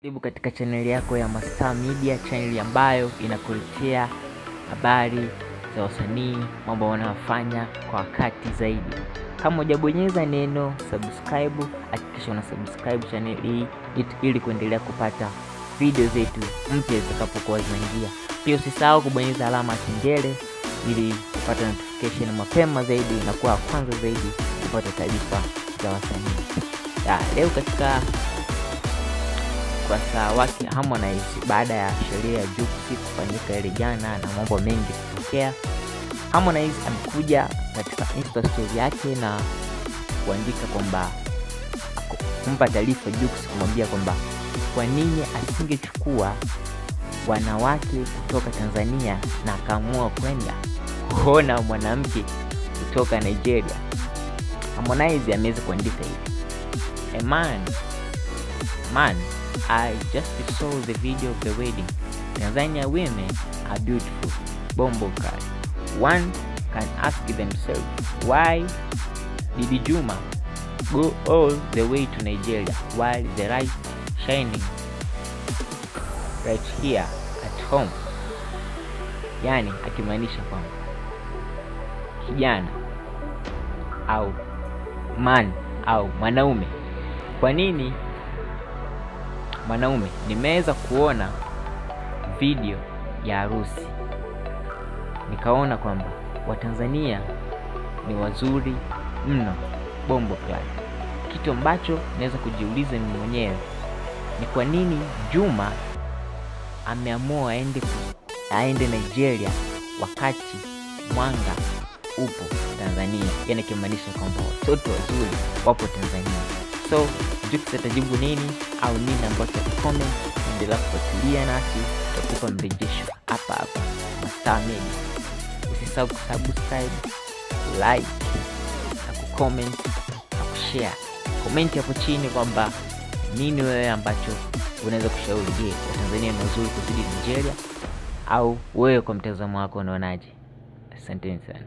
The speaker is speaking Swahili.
Karibu katika chaneli yako ya Mastar Media, chaneli ambayo inakuletea habari za wasanii, mambo wanayofanya kwa wakati zaidi. Kama hujabonyeza neno subscribe, hakikisha una subscribe channel hii ili kuendelea kupata video zetu mpya zitakapokuwa zinaingia. Pia usisahau kubonyeza alama ya kengele ili kupata notification mapema zaidi na kuwa kwanza zaidi kupata taarifa za wasanii. Leo katika ukurasa wake Harmonize, baada ya sherehe ya Jux kufanyika ile jana na mambo mengi kutokea, Harmonize amekuja katika Insta story yake na kuandika kwamba kumpa taarifa Jux, kumwambia kwamba kwa nini asingechukua wanawake kutoka Tanzania na akaamua kwenda kuona mwanamke kutoka Nigeria. Harmonize ameweza kuandika hivi: A man, I just saw the video of the wedding. Tanzania women are beautiful. Bombo card. One can ask themselves, why did Juma go all the way to Nigeria while the light shining right here at home? Yani akimaanisha kwamba kijana au man au mwanaume, kwa nini mwanaume, nimeweza kuona video ya harusi nikaona kwamba Watanzania ni wazuri mno, bombo clad. Kitu ambacho naweza kujiuliza mimi mwenyewe ni kwa nini Juma ameamua aende Nigeria wakati mwanga upo Tanzania, yani kimaanisha kwamba watoto wazuri wapo Tanzania. So Jux atajibu nini au nini ambacho comment, endelea kufuatilia nasi, tutakupa mrejesho hapa hapa Mastar Media. Usisahau kusubscribe, like na kucomment na kushare. Comment hapo chini kwamba nini wewe ambacho unaweza kushauri. Je, Tanzania ni wazuri kuzidi Nigeria au wewe kwa mtazamo wako unaonaje? Asanteni sana.